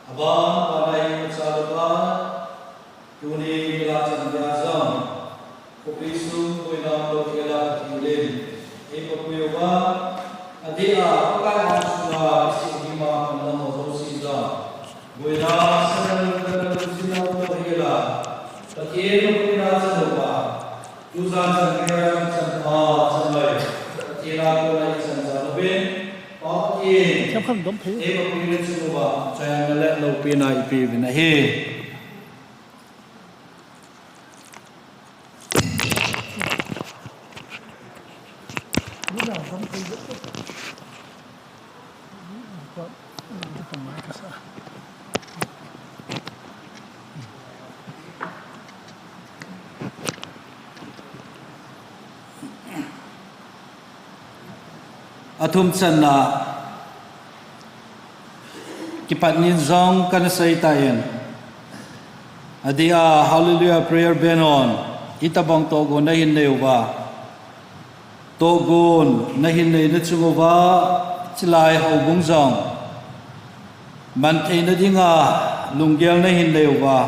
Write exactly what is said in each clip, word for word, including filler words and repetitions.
Aban, aban a imacha louva, tuni nilhah chan geiya jong, khopi sung boina umlou hela Pathen in eipapui uva, adeh a Pakai housunga kisih gima panla ho jouse jong, boina sana lungdonna lungsetna umlou hela Pathen papuina chan uva, tujan chan geiya jong chan pha chan ngai, Pathen a kona ichan jal uvin, Pa Pathen, eipapui na chung uva chang le loupina ipeuvin ahi. Athum channa, kipat nin jong kana seitan. Adeh a Hallelujah Prayer Band hon, itobang tohgon nahin nei uva, tohgon nahin neina chung uva, chulai houbung jong mantheina dinga lunggel nahin nei uva,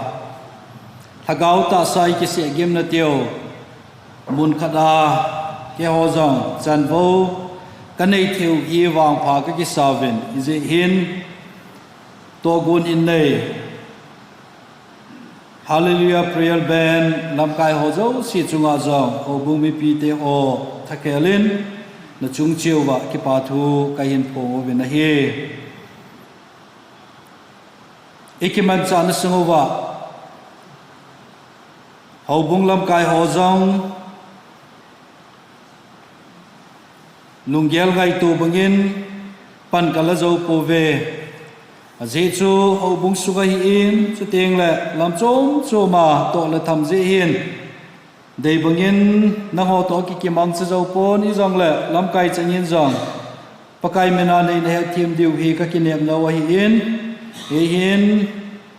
lhagao tahsa a ikiseh gimna diu, mun khat a keiho jong chanvou kanei theiyu hi vangpha kakisa uvin, hijeh hin tohgon in nei Hallelujah Prayer Band lamkai ho jouse chunga jong, houbung mipite ho thakhel in, nachung cheh uva kipa thu kahin phong uvin ahi. Ikimanchahna sung uva, houbung lamkai ho jong, lunggel ngaito bangin pan kala jou pouve. Ajeh chu houbung sung ahin, chuteng le lam chom chom a toh le tham jeh hin, dei bangin nangho toh kikimangcha jou pon, hijongle lamkai changin jong Pakai mina neina hetthem diu hi kakinepnau ahin, hihin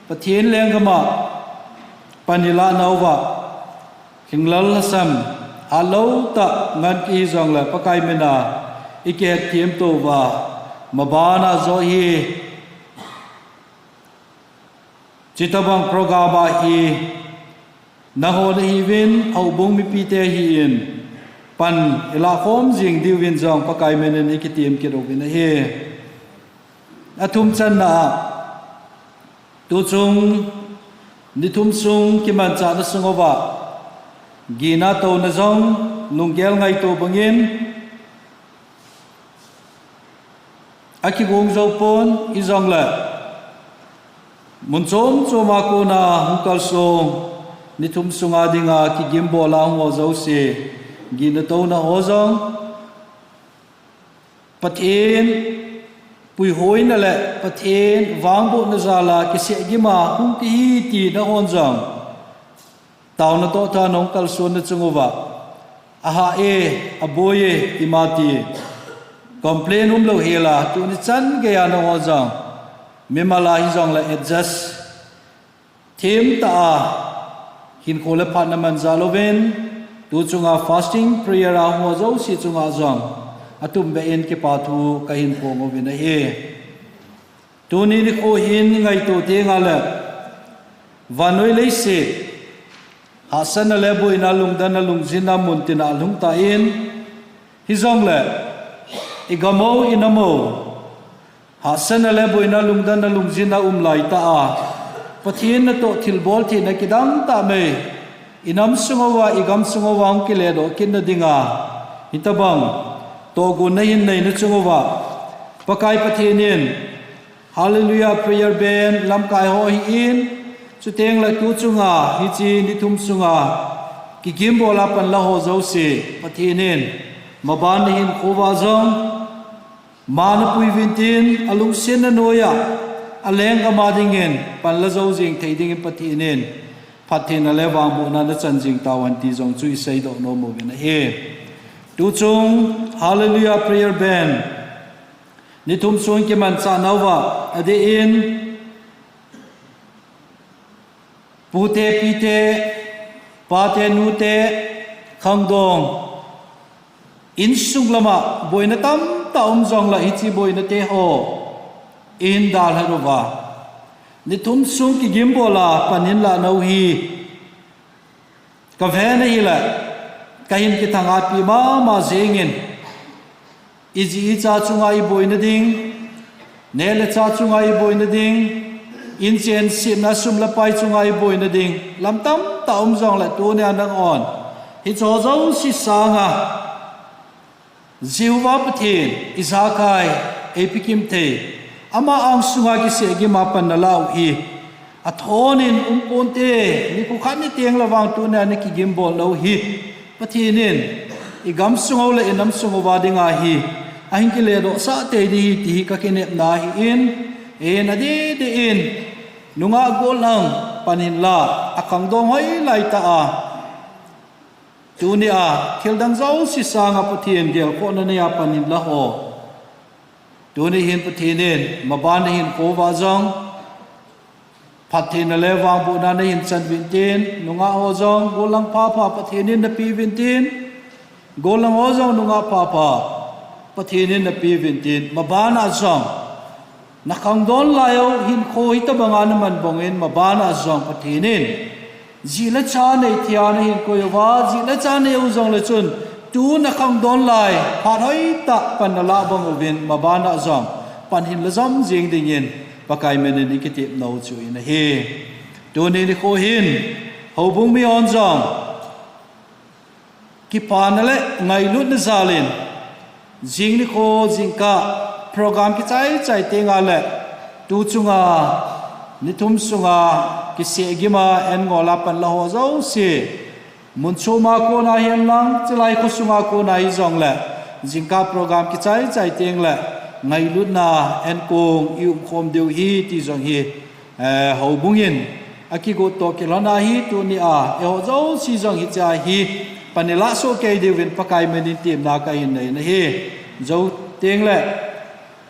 Pathen lenggam a pan ilah nauva, lhinglel lhasam, hatlou tah ngan kihi jongle Pakai mina ikihetthem touva, maban a joh hi chutobang program a hi nangho nahiuvin, houbung mipite ahin, pan ilah khom jing diuvin jong Pakai minin ikitem kit uvin ahi. Athum channa a, tuchung ni thum sung kimanchahna sung uva, gihna touna jong lunggel ngaito bangin akigong jou pon, hijongle mun chom chom a kona hung kalsong, ni thum sunga dinga kigim bol a hung ho jouse, gihna touna ho jong Pathen puihoina le Pathen vangbohna jal a kiseh gim a hung kihi tina hon jong, taona toh tah a nahung kalsonna chung uva, ahah e, aboi e, ima ti complain umlou hela, tuni chan geiya nangho jong mimal a hijongle adjust themtah a hinkho le phat naman jal uvin, tuchunga fasting prayer a hung ho jouse chunga jong atumbeh in kipa thu kahin phong uvin ahi. Tuni nikho hin ngaito tengle, vannoi leiset hahsatna le boina lungdonna lungjinna muntin a alhung tan, hijongle igam u, inam u, hahsatna le boina lungdonna lungjinna um laitah a, Pathen natoh thilbol theina kidang tah mai, inam sung uva, igam sung uva hung kiledoh kitna dinga hitobang tohgon nahin neina chung uva, Pakai Pathen in Hallelujah Prayer Band lamkai ho ahin, chuteng le tuchunga hiche ni thum sunga kigim bol a panla ho jouse, Pathen in maban nahinkho uva jong mana pui uvin tin, alungsetna noiya alenggam a dingin panla jou jing thei dingin Pathen in phattheina le vangbohna nachan jing tauhen ti jong chu iseidoh nom uvin ahi. Tuchung Hallelujah Prayer Band ni thum sung kimanchah nauva, adeh in pute pite, pate nute, khangdong, insung lama boina tamtah um jongle hiche boina te ho ihin dalha uva, Ni thum sung kigimbol a pan in lah nau hi ka ven ahile, ka hin kithang-at pi mama jengin, i ji i cha chunga i boina ding, neh le chah chunga i boina ding, inchen sipna sum le pai chunga i boina ding, lam tamtah um jongle tunia nang on hicheho jouse sanga Jehovah Pathen ijakai, eipi kim thei, ama angsunga kiseh gima pan nalah u hi athonin um ponte, nikho khat ni tengle vang tunia na kigimbol nau hi Pathen in i gamsung u le i namsung uva dinga hi ahin kiledohsah tei ding ahi ti hi ka kinepna ahin, in adeh deh in nungah gollhang pan in lah, akhangdong hoilai tah a tunia thil dang jouse sanga Pathen gelkhohna nei a pan in lah o. Tuni hin Pathen in maban a hinkho uva jong phattheina le vangbohna na hin chan uvin tin, nungah ho jong gollhang phapha Pathen in na pe uvin tin, gollhang ho jong nungah phapha Pathen in na pe uvin tin, maban a jong na khangdon lai u hinkho hitobanga na man bangin, maban a jong Pathen in ji le cha nei thei a na hin koi uva, ji le cha nei u jongle chun tu na khangdon lai phat hoitah pan nalah bang uvin, maban a jong pan hin la jom jeng dingin Pakai min in i kitepna u chu ahi. Tuni nikho hin houbung mihon jong kipana le ngailutna jalin, jing nikho jingkah program kichai chai tenga le tu chunga ni thum sunga kiseh gima en ngol a pan lah ho jouse, mun chom a kona hihen lang, chulai kho sunga kona hijongle, jingkah program kichai chai tengle ngailutna en kong i umkhom diu ahi ti jong hi eh, houbung in akigot toh kilhon ahi. Tunia eiho jouse jong hichea hi pan i lah soh kei diuvin Pakai min in temna ka hin nei ahi. Jou tengle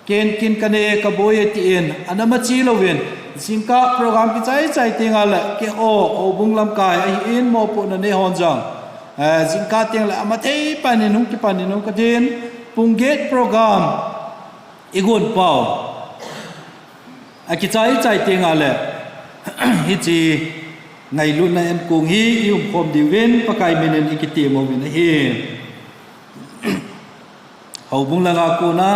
ken kin ka nei e, ka boi e tin ana machi louvin, jingkah program kichai chai tenga le keiho houbung lamkai ahin mopohna nei hon jong, eh, jingkah tengle amathei pan in hung kipan in hung katin, pung get program i gon pau a kichai chai tenga le hiche ngailutna en kong hi i umkhom diuvin Pakai min in i kitem uvin ahi. Houbung langa kona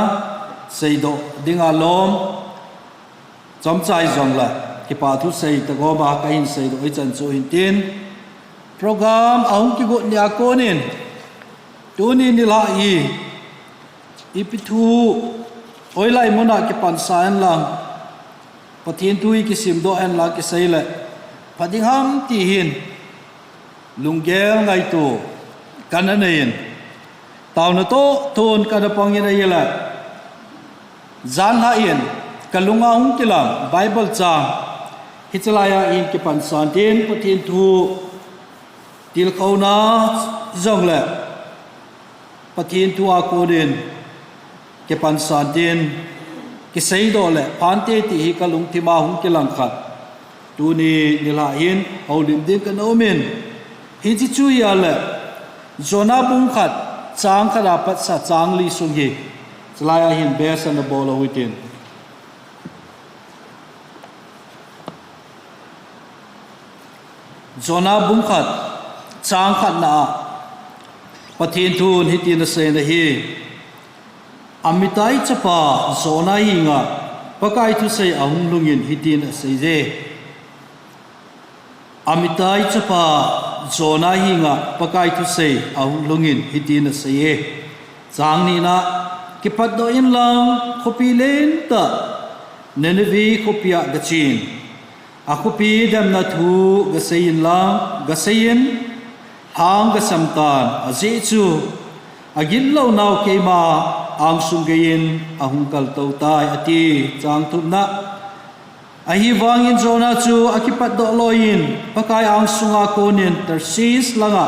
seidoh dinga lom chomcha hijongle, kipathu sei tagom a ka hin seidoh hichan chu hin tin, program ahung kigot nia konin tuni nilhah hi ipi thu, hoilai muna kipansa hen lang, Pathen thu hi kisimdoh hen lang kisei le pha ding ham ti hin lunggel ngaito kana nei in, taona toh thon kana pang in ahile, janhi in ka lunga hung kilang Bible chang hiche laiya hin kipansan tin, Pathen thu tilkhouna jongle Pathen thu a konin kipansan tin, kiseidoh le phante ti hi ka lungthima hung kilang khat tuni nilhah hin houlim ding kana umin, hiche chu ahile Jonah bung khat chang khat a patsa chang li sung hi, chulaiya hin base ana bol u hitin. Jonah bung khat chang khatna a Pathen thun hitin asei ahi. Amittai chapa Jonah henga Pakai thusei ahung lhungin hitin aseiye. Amittai chapa Jonah henga Pakai thusei ahung lhungin hitin aseiye. Chang nina, kipatdoh inlang khopi lentah Nineveh khopia gachen. Akhopi demna thu gasei inlang, gasei in, lhang gasam tan, ajeh chu agitlounau keima angsung geiyin ahung kaltou tai, ati. Chang thumna, ahivangin Jonah chu akipatdoh loiyin Pakai angsunga konin Tarshish langa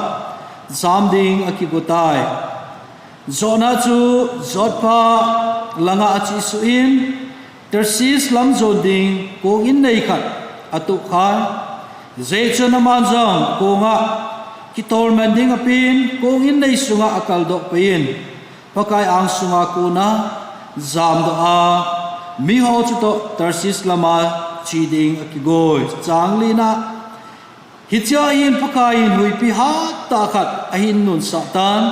jam ding akigo tai. Jonah chu Joppa langa achesuh in, Tarshish lam jon ding kong innei khat atohkhai. Hijeh chun aman jong konga kitolman ding apen, kong innei sunga akaldoh paiyin, Pakai angsunga kona jamdoh a, miho chutoh Tarshish lama chi ding akigoi. Chang lina, hichea hin Pakai in huipi hattah khat ahin nunsah tan,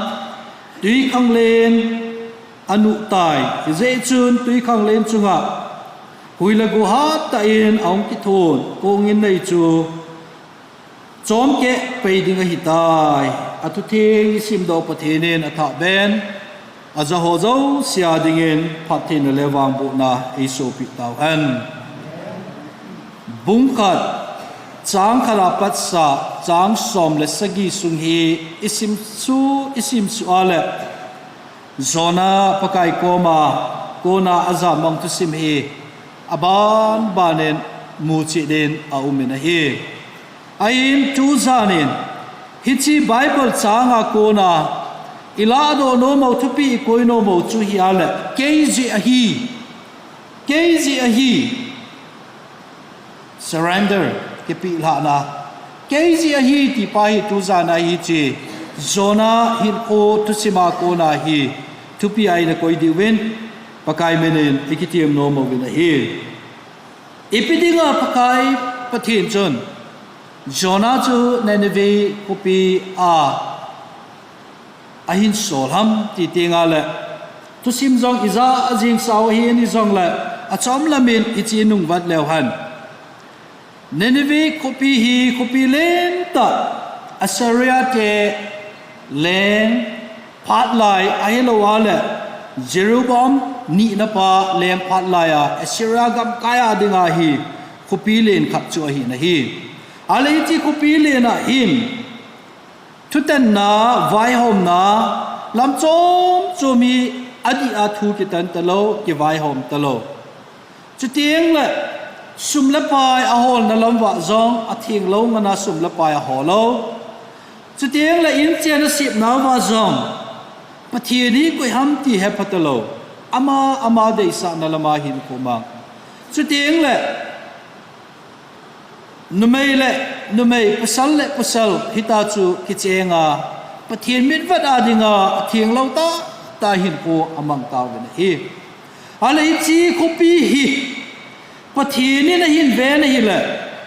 twikhanglen anuh tai. Hijeh chun twikhanglen chunga hui le go hattah in ahung kithon kong in nei chu chomkeh pei ding ahitai. Athutheng isimdoh Pathen in athah ben ajaho jousea dingin phattheina le vangbohna eisohpeh tauhen. Bung khat, chang khat a patsa chang som le sagi sung hi isimsuh isimsuh a le Jonah Pakai koma kona ajamang thusim hi abanbanin muchet in aumin ahi. Ahin tujanin hiche Bible changa kona ilahdoh nomo, thupi ikoi nomo chu hi ahile, kei jeh ahi, kei jeh ahi, surrender, kipehlhahna, kei jeh ahi tipa hi tujana hiche Jonah hinkho thusima kona hi thupi a inakoi diuvin Pakai minin ikithem nomo uvin ahi. Ipi dinga Pakai Pathen chun Jonah chu Nineveh khopi a ahin sol ham ti tengle, thusim jong ija ajing sao ahin, hijongle achom lamin hiche inungvet leuhen, Nineveh khopi hi khopi lentah, Assyria te leng phat lai ahilou ahile Jeroboam nina pa leng phat lai a Assyria gamkai a dinga hi khopi len khat chu ahin ahi. Ahile hiche khopi len a hin thutanna, vaihomna lam chom chom hi adih a thu kitan talou, kivaihom talou. Chutengle sum le pai aholna lam uva jong athenglou ngana sum le pai ahol lou. Chutengle inchen asepna uva jong Pathen hi koi ham ti hepha talou. Ama, ama deisahna lama hinkho mang. Chutengle numei le numei, pasal le pasal hitia chu kichenga Pathen mitvet a dinga athenglou tahtah hinkho amang tauvin ahi. Ahile hiche khopi hi Pathen in ahin ven ahile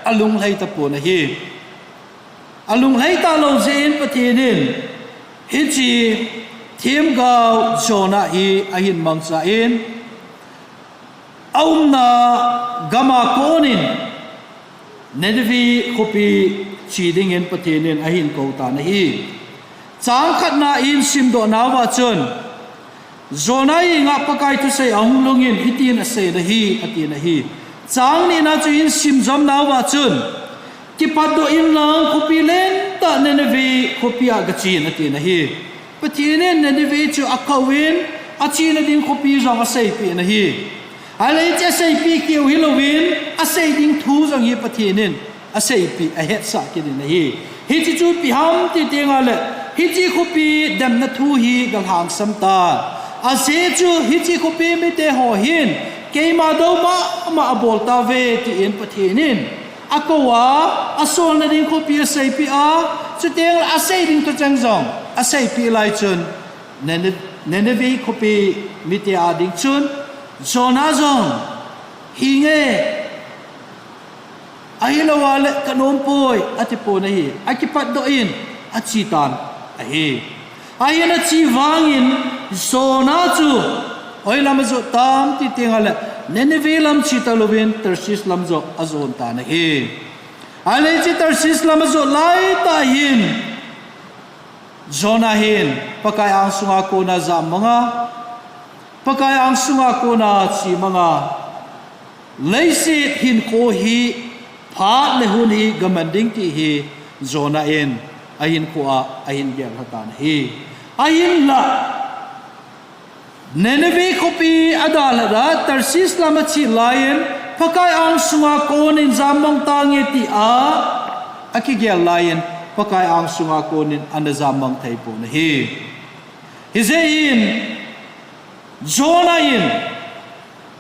alunglhai tapon ahi. Alunglhai talou jeh in Pathen in hiche themgao Jonah hi ahin mangchan, aumna gama konin Nineveh khopi che dingin Pathen in ahin kou tan ahi. Chang khatna in simdoh nauva chun, Jonah henga Pakai thusei ahung lhungin hitin asei in ahi, atin ahi. Chang nina chu in simjom nauva chun, kipatdoh inlang khopi lentah Nineveh khopi a gachen, atin ahi. Pathen in Nineveh chu akouvin, achena ding khopi jong aseipeh in ahi. Ahile hiche aseipeh keu hilouvin, asei ding thu jong hi Pathen in aseipeh, ahetsah kit in ahi. Hiche chu ipi ham ti tengle, hiche khopi demna thu hi galhangsam tan. Ajeh chu hiche khopi mite ho hin keima dou mama abol tauve tin Pathen in akou a, asolna ding khopi aseipeh a, chutengle asei ding thucheng jong aseipeh lai chun, Nine-, Nineveh khopi mite a ding chun Jonah jong, hinge, ahilou ahile kanompoi, atipon ahi. Akipatdoh in achetan ahi. Ahin ache vangin Jonah chu hoilam ajot tam ti tengle, Nineveh lam che talouvin Tarshish lam joh ajon tan ahi. Ahile hiche Tarshish lam ajot laitah hin Jonah hin Pakai angsunga kona jammanga, Pakai angsunga kona chemanga, leiset hinkho hi phat le hun hi gaman ding ti hi Jonah in ahinkho a ahin gellha tan ahi. Ahinla Nineveh khopi adalhah a, Tarshish lam ache laiyin, Pakai angsunga konin jammang tange tia akigel laiyin, Pakai angsunga konin ana jammang theipon ahi. Hijeh in Jonah in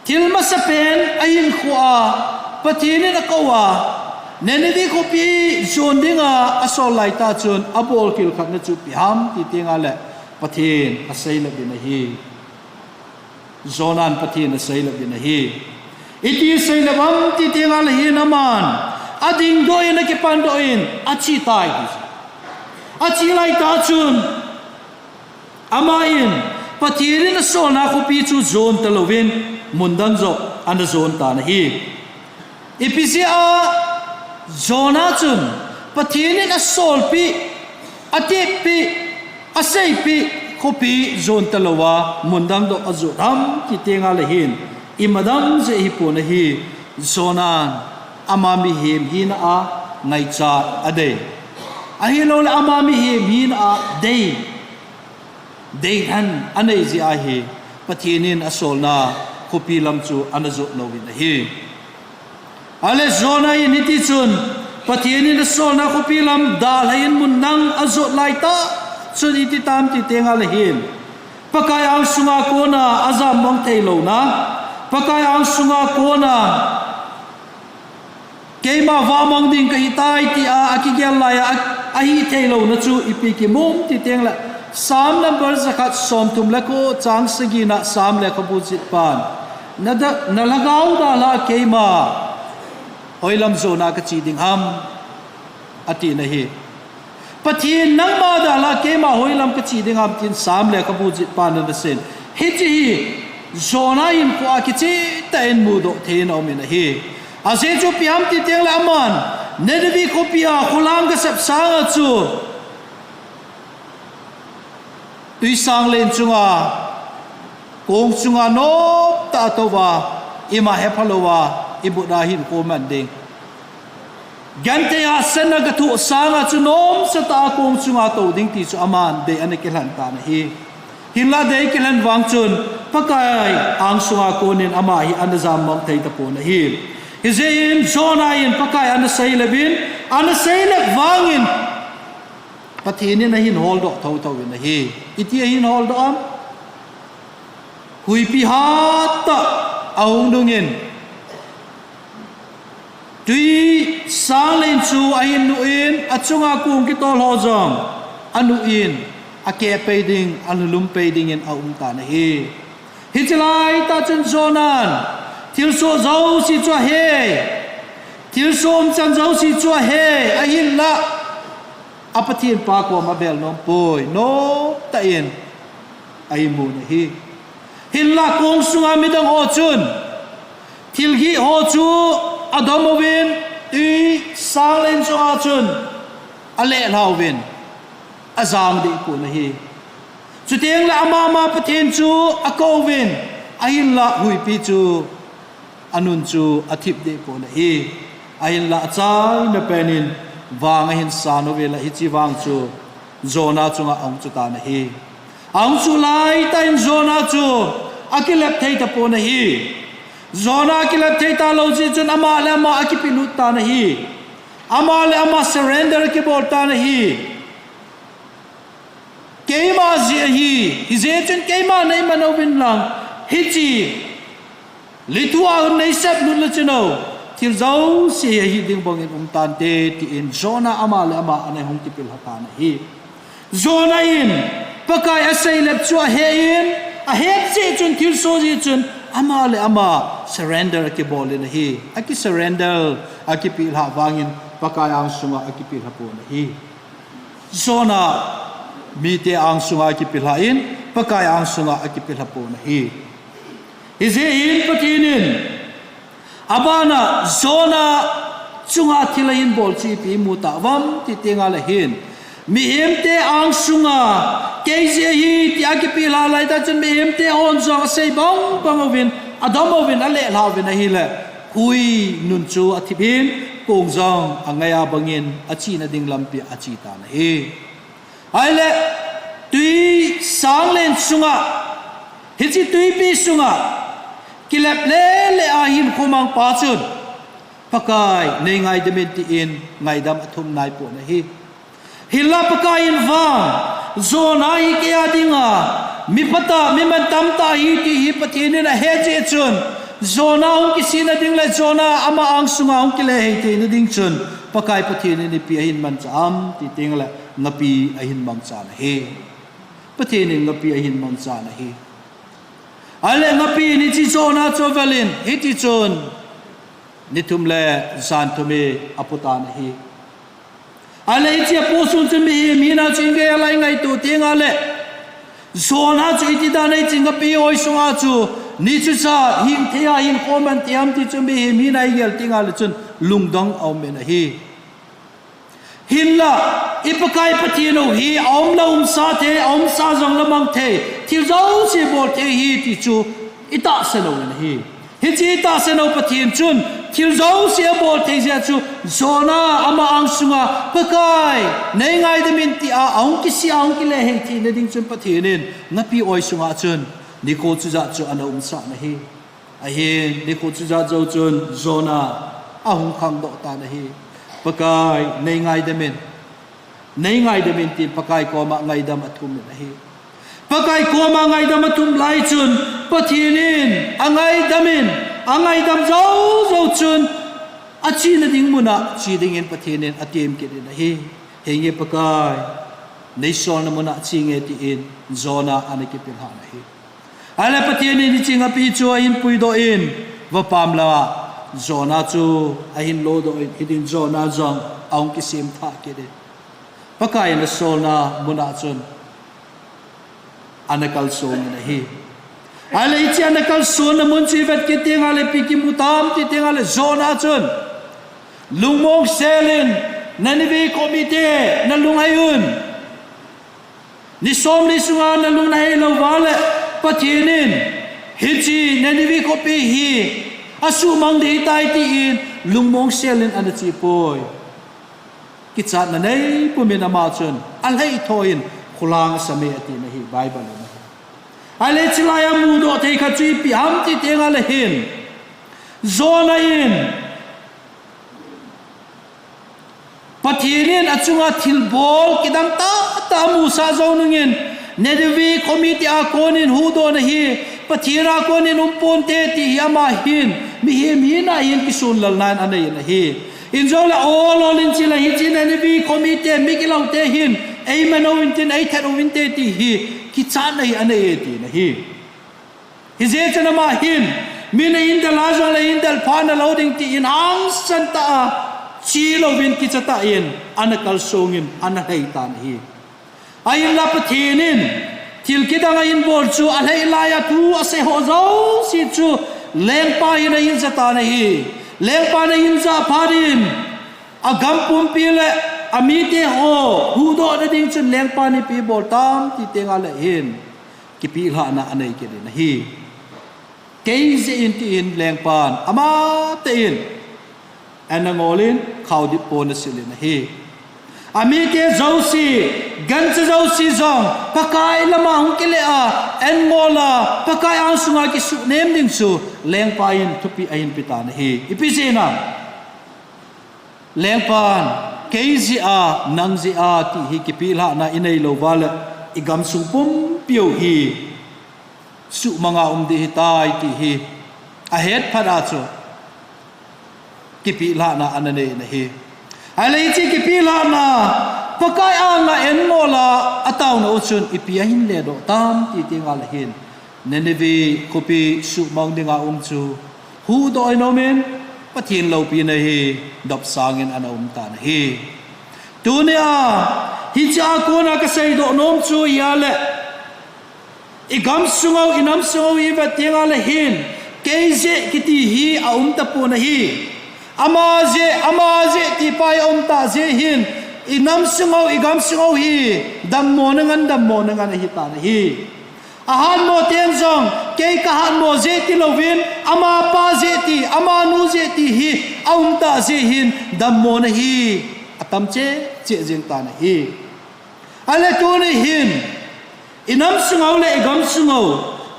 thil masapen ahinkho a Pathen in akou a, Nineveh khopi jon dinga asol laitah chun abolkhel khatna chu ipi ham ti tengle, Pathen aseilep in ahi. Jonah in Pathen aseilep in ahi. Iti seilep ham ti tengle hin aman adingdoh in, akipandoh in achetai. Ache laitah chun aman Pathen in asolna khopi chu jon talouvin, mundang joh ana jon tan ahi. Ipi jeh a Jonah chun Pathen in asolpeh, ateppeh, aseipeh khopi jon talouva mundang joh ajot ham ti tengle hin imadang jeh ahipon ahi. Jonah in ama mihem hina a ngaichat adei, ahilouleh ama mihem hina a dei, deilhen anei jeh ahi, Pathen in asolna khopi lam chu ana jot louvin ahi. Ahile Jonah in hitichun Pathen in asolna khopi lam dalhan mundang ajot laitah chun iti tam ti tengle hin, Pakai angsunga kona ajammang theilouna, Pakai angsunga kona keima vahmang ding kahitai tia akigel laiya a, ahitheilouna chu ipi kimu ham ti tengle, Psalm number jakhat somthum le ko chang sagina Psalm lekhabu jihpan, na da, na lhagao dalha keima hoilam jona kache ding ham, atin ahi. Pathen, nangma dalha keima hoilam kache ding ham tin Psalm lekhabu jihpan ana seiyin. Hiche hi Jonah in kho a kichehtah in mudoh thei in aumin ahi. Ajeh chu ipi ham ti tengle aman Nineveh khopia kholhang gasep sanga chu twisang len chunga, kong chunga nomtah a atouva, ima hepha louva, ibut a hinkho man ding, genthei hahsatna gathoh sanga chu nomsatah a kong chunga tou ding ti chu aman dei ana kilhen tan ahi. Hinla dei kilhen vang chun Pakai angsunga konin ama hi ana jammang thei tapon ahi. Hijeh in Jonah in Pakai ana seilepin, ana seilep vangin Pathen in ahin holdoh thotho in ahi. Iti ahin holdoh ham? Huipi hattah ahung nungin, twisang len chu ahin nuh in, achunga kong kitol ho jong anuh in, akeh pei ding, alhulum pei dingin aum tan ahi. Hiche laitah chun Jonah in thilsoh jouse chu ahe, thilsoh umchan jouse chu ahe, ahinla a Pathen pa koma abel nompoi, nomtah in ahin mun ahi. Hinla kong sunga midang ho chun thilgih ho chu adom uvin, twisang len chunga chun alehlha uvin, ajang dehpon ahi. Chutengle amama Pathen chu akouvin, ahinla huipi chu anun chu athip dehpon ahi. Ahinla achaina penin vang ahin san uvin la hiche vang chu Jonah chunga ahung chu tan ahi. Ahung chu laitah in Jonah chu akilep thei tapon ahi. Jonah akilep thei talou jeh chun ama le ama akipilhut tan ahi. Ama le ama surrender akibol tan ahi. Keima jeh ahi, hijeh chun keima neiman uvin lang, hiche lethuh a neisep lut le chun o, thil jouse hi ahi ding bangin um tante, tin Jonah ama le ama ana hung kipilha tan ahi. Jonah in Pakai aseilep chu ahe in, ahet jeh chun, thilsoh jeh chun ama le ama surrender akibol in ahi. Aki surrender, akipilha vangin Pakai angsunga akipilha pon ahi. Jonah mite angsunga akipilha in, Pakai angsunga akipilha pon ahi. Hijeh in Pathen in abana Jonah chunga thil ahin bol chu ipi imu tauvam ti tengle hin, mihemte angsunga kei jeh ahi tia akipilha laitah chun mihemte hon jong asei bangbang uvin, adom uvin, alehlha uvin ahile, hui nun chu athip in, kong jong angaiya bangin achena ding lampia ache tan ahi. Ahile, twisang len sunga, hiche twipi sunga kilep lele a hinkho mangpa chun, Pakai, neingaidam in, tin ngaidam athum naipon ahi. Hinla Pakai in vang, Jonah hi keia dinga mi phatah, mi mantamtah ahi ti hi Pathen in ahet jeh chun, Jonah hung kisihna ding le Jonah ama angsunga hung kile hei theina ding chun, Pakai Pathen in ipi ahin mangcha ham ti tengle, ngapi ahin mangchan ahi. Pathen in ngapi ahin mangchan ahi. Ahile ngapi ni chi Jonah chu avelin, hiti chun ni thum le jan thum hi apotan ahi. Ahile hiche apoh sung chun mihem hina chu ipi ham ti ngaito teng ahile, Jonah chu iti dan a hiche ngapi oi sunga chu ni chu cha hing thei a hin khoman ti ham ti chu mihem hina igel teng ahile chun lungdong aumin ahi. Hinla, i Pakai Pathen u hi aum le umsa thei, aumsa jong le mang thei, thil jouse bol thei ahi ti chu itahsan uvin ahi. Hiche itahsan u Pathen chun thil jouse abol thei jeh chu Jonah ama angsunga, Pakai, nei ngaidam in tia ahung kisih, ahung kile hei theina ding chun Pathen in ngapi oi sunga chun nikho chujat chu ana umsah in ahi. Ahin nikho chujat jou chun Jonah ahung khangdoh tan ahi. Pakai, nei ngaidam in. Nei ngaidam in tin Pakai koma ngaidam athum in ahi. Pakai koma ngaidam athum lai chun Pathen in angaidam in, angaidam jou jou chun achena ding muna che dingin Pathen in atem kit in ahi. Henge Pakai, nei solna muna chenge tin Jonah ana kipilhan ahi. Ahile Pathen in hiche ngapi chu ahin puidoh in, vapam langa Jonah chu ahin lodoh in, hitin Jonah jong ahung kisemthah kit in, Pakai in asolna muna chun ana kalsong in ahi. Ahile hiche ana kalsonna mun chu ivet kit teng ahile ipi kimu tam ti teng ahile Jonah chun, lungmong selin, Nineveh khomite, nalunghei un. Ni somli sunga nalung nahei lou uva le, Pathen in hiche Nineveh khopi hi asuhmang ding ahitai tin lungmong selin ana che poi. Kichatna nei pumin ama chun alhai thoin khulang asame atin ahi Bible in. Ahile chulai a mudoh thei khat chu ipi ham ti teng ahile hin, Jonah in Pathen in achunga thilbol kidang tahtah amusah jou nungin, Nineveh khomite a konin huhdohna hi Pathen a konin umponte ti hi ama hin mihem hina hin kisunlelna in anei in ahi. Injongle ol ol in chule hiche Nineveh khomite migiloute hin eiman uvin tin eithat uvinte ti hi kichatna hi anei e tin ahi. Hijeh chun ama hin, min ahin del a jongle ahin del phat nalou ding tin hangsan tah a, che louvin kicha tah in ana kalsong in ana lhai tan ahi. Ahinla Pathen in thil kidang ahin bol chu alhai lai a thu asei ho jouse chu lengpa hin ahin ja tan ahi. Lengpan ahin jah phat in agam pumpi le amite ho huhdohna ding chun lengpan ipi bol tam ti teng ahile hin kipelhahna anei kit in ahi. Kei jeh in tin lengpan amatah in an angol in khaodip pon asil in ahi. Amite jouse, gancha jouse jong Pakai lama hung kile a, an ngol a, Pakai angsunga kisuhnem ding chu lengpa in thupeh ahin pe tan ahi. Ipi jeh inem? Lengpan, kei jeh a, nang jeh a ti hi kipelhahna inei lou uva le, igamsung pumpi u hi suhmang a um ding ahitai ti hi ahet phat a chu kipelhahna ana nei in ahi. Ahile hiche kipelhahna, Pakai anga an ngol a ataona u chun ipi ahin ledoh tam ti teng ahile hin, Nineveh khopi suhmang dinga um chu huhdoh in aumin, Pathen loupina hi dopsang in ana um tan ahi. Tunia hiche a kona kaseidoh nom chu ahile, igamsung u, inamsung u ivet teng ahile hin, kei jeh kiti hi aum tapon ahi. Ama jeh, ama jeh ti pa hi aum tah jeh hin, inamsung u, igamsung u hi dammo nangan, dammo nangan ahi tan ahi. Ahatmo ten jong kei kahatmo jeh ti louvin, amapa jeh ti, amanu jeh ti hi aum tah jeh hin dammona hi atam cheh cheh jeng tan ahi. Ahile tuni hin, inamsung u le igamsung u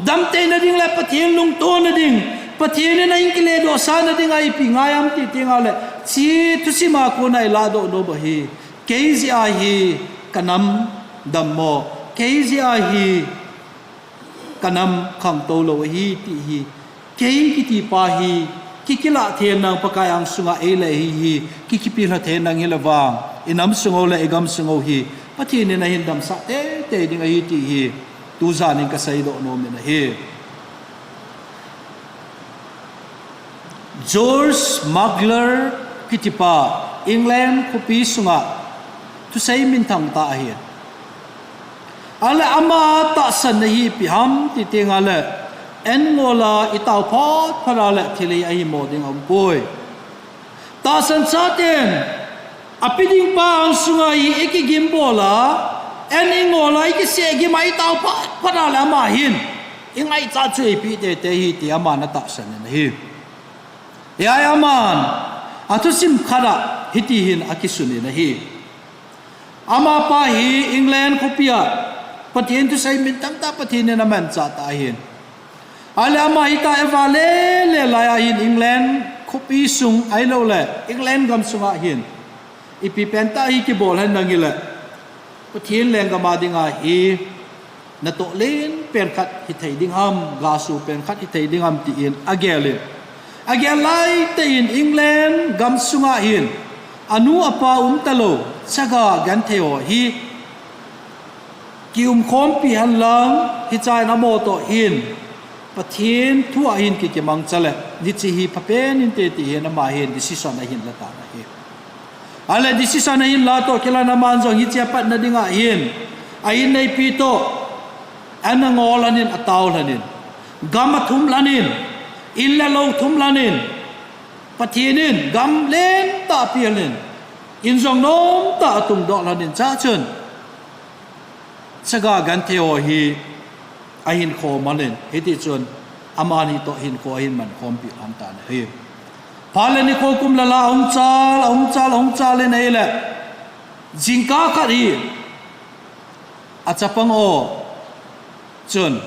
damtheina ding le Pathen lungtona ding, Pathen in ahin kiledohsahna dinga ipi ngai ham ti teng ahile, hiche thusim a kona ilahdoh nom u hi, kei jeh a hi kanam dammo, kei jeh a hi kanam khangtou lou ahi ti hi, kei kiti pa hi, ki, kilah theina Pakai angsunga eile ahi hi, ki, kipelha theina hile vang, inamsung u le igamsung u hi Pathen in ahin damsah teitei ding ahi ti hi tujan in kaseidoh nom in ahi. George Muggler kitipa England khopi sunga thusei minthang tah ahi. Ale ama tahsan na hi ipi ham ti teng ale, an ngol a itao phot phot a le thilhei ahi mo ding aumpoi. Tahsan chaten api ding pa ang sunga hi ikigim bol a, an ingol a ikiseh gim a itao phot phot a le ama hin ingaichat chu eipeh teitei hi ti ama na tahsan in ahi. Hiche aman athusim khat a hiti hin akisun in ahi. Amapa hi England khopi a Pathen thusei minthang tah, Pathen in amanchah tah ahin. Ale ama hita eva lele lai a hin England khopi sung ahilouleh England gam sunga hin ipi pen tah hi kibol hen nang hile, Pathen lenggam a dinga hi natoh len pen khat hithei ding ham, gasu pen khat hithei ding ham tin agel in, agel lai tah in England gam sunga hin anu apa umtalou chaga genthei ho hi kiumkhompi hen lang, hiche in amaho toh hin Pathen thu a hin kikimangcha le hiche hi phapen inte ti hin ama hin decision ahin la tan ahi. Ale decision ahin la toh kilan aman jong hiche a patna dinga hin a inneipi toh an angol lhon in, atao lhon in, gam athum lhon in, in le lou thum lhon in, Pathen in gam lentah apeh lhon in, in jong nomtah a atungdoh lhon in, chua chun chaga genthei ho hi ahin khom lhon in, hiti chun amani toh hinkho ahin mankhompi lhon tan ahi. Phat le nikho kum le lha ahung chal, ahung chal, ahung chal in ahile, jingkah khat hi achapang ho chun,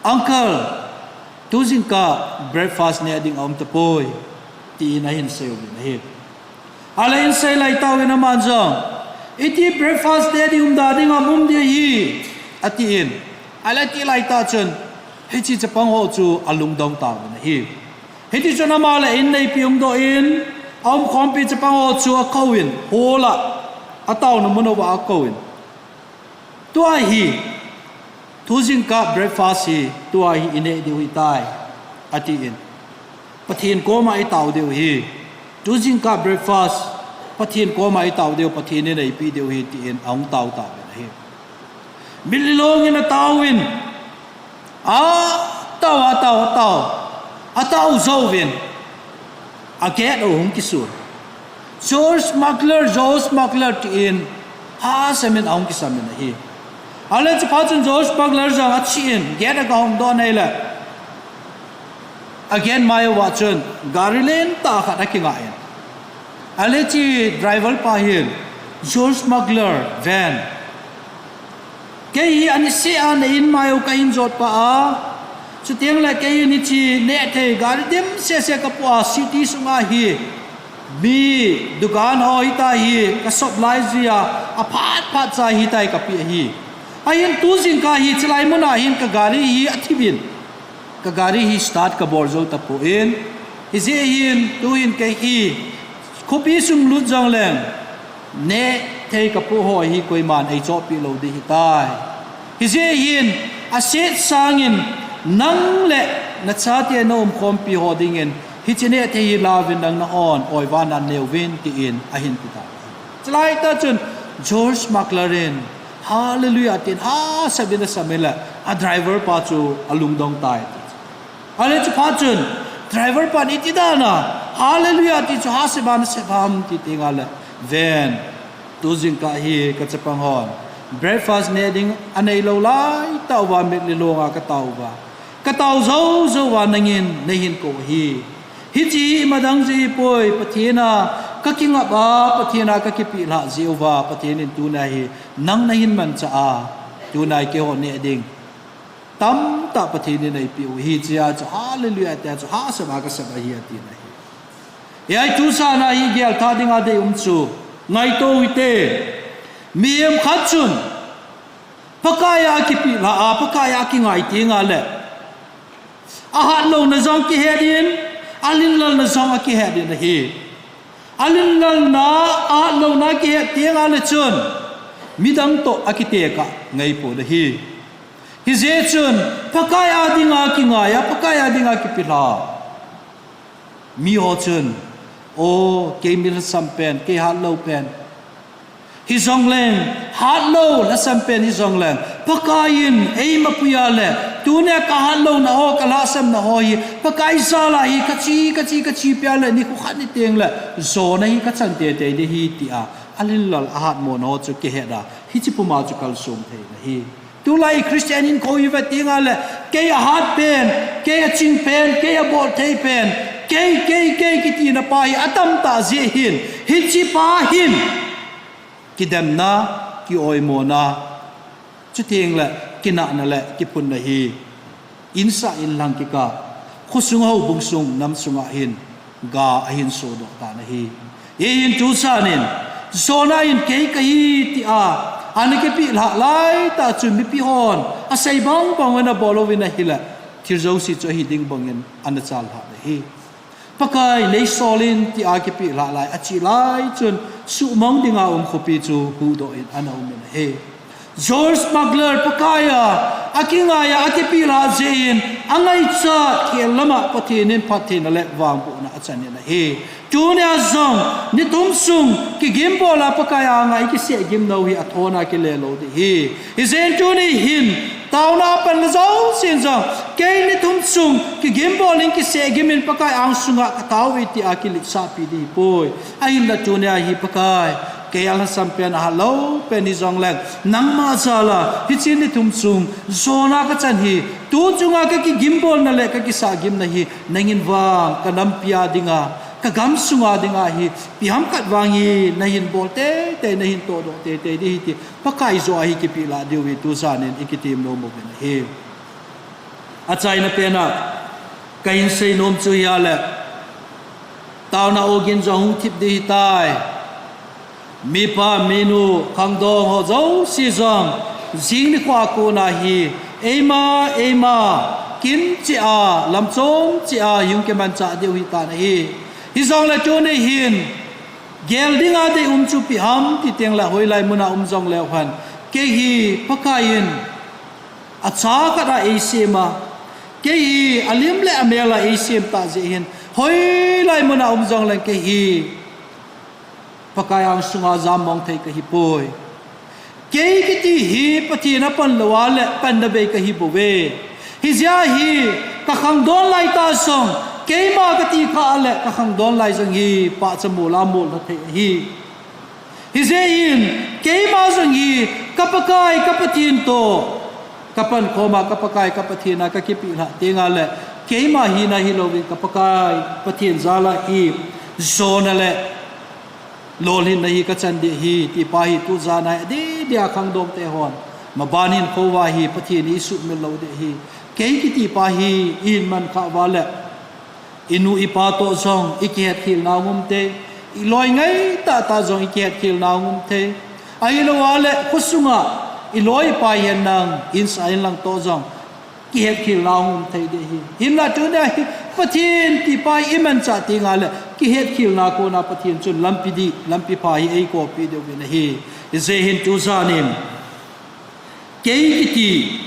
Uncle, tu jingkah breakfast neh ding aum tapoi, tin ahin seiuvin ahi. Ale ahin sei lai tauvin aman jong, iti breakfast neh ding umda ding ham, um ding ahi, atin. Ale ati lai tah chun hiche chapang ho chu alungdong tauvin ahi. Hiti chun ama le inneipi hungdoh in, aumkhompi chapang ho chu akouvin, hall a, ataona mun uva akouvin, tua hi, tu jingkah breakfast hi tua hi ineh diu ahitai, atin. Pathen koma itao diu ahi. Tu jingkah breakfast Pathen koma itao diu, Pathen in eipeh diu ahi, tin ahung tao tauvin ahi. Mitlhi long in ataovin, atao, atao, atao, atao jouvin, a gate ahung kisut. George Muggler, George Muggler, tin hahsat in ahung kisam in ahi. Ale chuphat chun George Muggler jong achen in, gate aga hongdoh in ahile, a gate mai uva chun gari lentah khat akingah in. Ale hiche driver pa hin, George Muggler, ven, kei hi aniseh a na in mai u kahin jot pah a, chuteng le kei hi hiche nehthei gari dimset set kapoh a, city sunga hi mi dukan ho hitia hi ka supply ji a, aphat phat cha hitia hi kapeh ahi. Ahin tu jingkah hi chulai mun a hin ka gari hi athip in, ka gari hi start kabol jou tapon, hijeh hin tuhin kei hi khopi sung lut jongleng nehthei kapoh ho hi koiman eichohpeh lou ding ahitai. Hijeh hin aset sangin nang le nachate naumkhompi ho dingin hiche nehthei hi lauvin, nang nahon oiva naneh uvin, tin ahin titai. Chulai tah chun George Muggler in Hallelujah tin hahsat in asam in le, a driver pa chu alungdong tai. Ale chuphat chun driver pan iti dan a Hallelujah ti chu hahsat in asam ham ti teng ale, ven, tu jingkah hi ka chapang hon breakfast neh ding anei lou lai tah uva mitlhi long a katao uva, katao jou jou uva nangin neihin kou ahi. Hiche hi imadang jeh ahipoi, Pathen a kakingap a, Pathen a kakipeh lhah jeh uva Pathen in tuna hi nang nahin manchah a, tuna hi keiho neh ding tamtah Pathen in eipeh u ahi, tia chu Hallelujah tia chu hahsat a kasam ahi, atin ahi. Hiche thu sana hi gel tha dinga deium chu ngaito u hite. Mihem khat chun Pakai a akipeh lhah a, Pakai a akingai teng ale, ahatlouna jong akihet in, alinlalna jong akihet in ahi. Alinlalna, ahatlouna akihet teng ale chun midang toh akitekah ngai pon ahi. Hijeh chun, Pakai a dinga kingai a, Pakai a dinga kipilha mi ho chun, o, kei mi lhasam pen, kei hatlou pen hijongleng, hatlou lhasam pen hijongleng, Pakai in eimapui a le, tunia kahatlouna ho, kalhahsamna ho hi Pakai jal a hi kache, kache, kache pia le, nikho khat ni teng le jona hi kachan teitei ding ahi tia alhinlel ahatmona ho chu kihet a, hiche puma chu kalsong thei ahi. Tulai Christian hinkho hi vet tengle, kei ahat pen, kei aching pen, kei abol thei pen, kei, kei, kei kitina pa hi atamtah jeh hin, hiche pa hin kidemna, kioimona, chutengle kinahna le kiphunna hi insah inlang kikah, khosung, houbung sung, nam sunga hin ga ahin sodoh tan ahi. Hihin tujan in, jona in kei kahi tia ana kipeh lhah laitah chun mipi hon asei bangbang in abol uvin ahile, thil jouse chu ahi ding bangin ana chal lhah ahi. Pakai neisol in tia kipeh lhah lai, ache lai chun suhmang dinga um khopi chu huhdoh in ana um in ahi. George Muller Pakai a akingai a akipilha jeh in angaichat khel lama Pathen in phattheina le vangbohna achan in ahi. Tunia jong ni thum sung kigimbol a Pakai anga ikiseh gimnau hi athona kile lou ding ahi. Hijeh in tuni hin taona a panna jousen jong kei ni thum sung kigimbol in kiseh gim in Pakai angsunga katao uve tia kiletsahpi ding ahipoi. Ahinla tunia hi Pakai, kei alhasam pen, ahatlou pen hijongleng, nangma jal a hiche ni thum sung jona kachan hi, tu chunga kakigimbolna le kakisah gimna hi nangin vang kanampi a dinga, kagamsung a dinga hi ipi ham khat vang hi nahin bol teitei, nahin tohdoh teitei ding ahi ti Pakai joh a hi kipilha diu hi tujan in ikitem nom uvin ahi. Achaina pen a kahin seinom chu hia le, taona ogin jong hung thip ding ahitai. Mipa, minu, khangdong ho jouse jong jing nikho a kona hi eima, eima kin cheh a, lamchom cheh a hung kimanchah diu ahitan ahi. Hijongle tuni hin gel dinga dei um chu ipi ham ti tengle, hoilai muna um jongleu hen, kei hi Pakai in acha khat a eisem a, kei hi alim le amel a eisem tah jeh hin, hoilai muna um jongleng kei hi Pakai angsunga jammong thei kahipoi. Kei kiti hi Pathen apan lou a le panna bei kahibouve. Hijeh a hi kakhangdon laitah jong, keima kati kha a le kakhangdon lai jong hi pahcha mol a molna thei ahi. Hijeh in keima jong hi ka Pakai, ka Pathen toh kapankhom a, ka Pakai, ka Pathen a kakipilhah tengle, keima hina hilouvin ka Pakai Pathen jal a hi jona le lolhinna hi kachan ding ahi ti pa hi tujan a hi adeh deh a khangdong te hon maban hinkho uva hi Pathen isuhmil lou ding ahi. Kei kiti pa hi ihin mankhah uva le inu ipa toh jong ikihetkhel nau um thei, iloi ngai tahtah jong ikihetkhel nau um thei. Ahilou a le khosunga iloi ipa hihen lang, insah hihen lang toh jong kihetkhel nau um thei ding ahi. Hinla tunia hi Pathen ti pa hi imanchah tengle kihetkhelna kona Pathen chun lampi dih, lampi pha hi eikolpi diuvin ahi. Hijeh hin tujan in kei kiti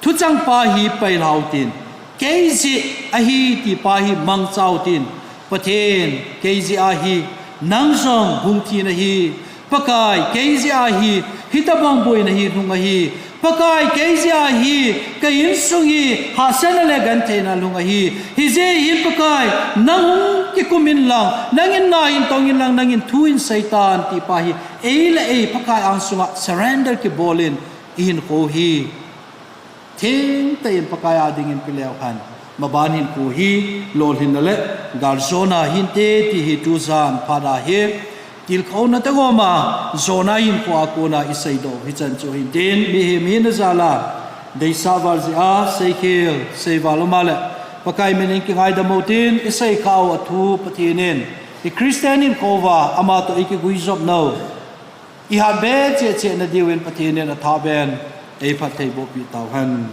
thuchang pa hi pailhau tin, kei jeh ahi ti pa hi mangchau tin, Pathen, kei jeh a hi nang jong hung thi nahi. Pakai, kei jeh a hi hitobang boina hi lhung ahi. Pakai, kei jeh a hi ka insung hi hahsatna le gentheina lhung ahi. Hijeh hin Pakai, nang hung kikum inlang, nangin na hin tong inlang, nangin thu hin seitan ti pa hi ei le ei Pakai angsunga surrender kibol in ihinkho hi thengtah in Pakai a dingin pe leu hen, maban hinkho hi lolhinna le galjona hinte ti hi tujan phat a hi tilkhouna tah gom a jona hinkho a kona iseidoh hichan chu hintin, mihem hina jal a deisah val jeh a seikhel seival um a le Pakai min in kingaidam utin, iseikhah u athu Pathen in i Christian hinkho uva ama toh ikiguijopnau ihatbe cheh cheh nadiuvin Pathen in athahbeh in eiphattheibohpeh tauhen.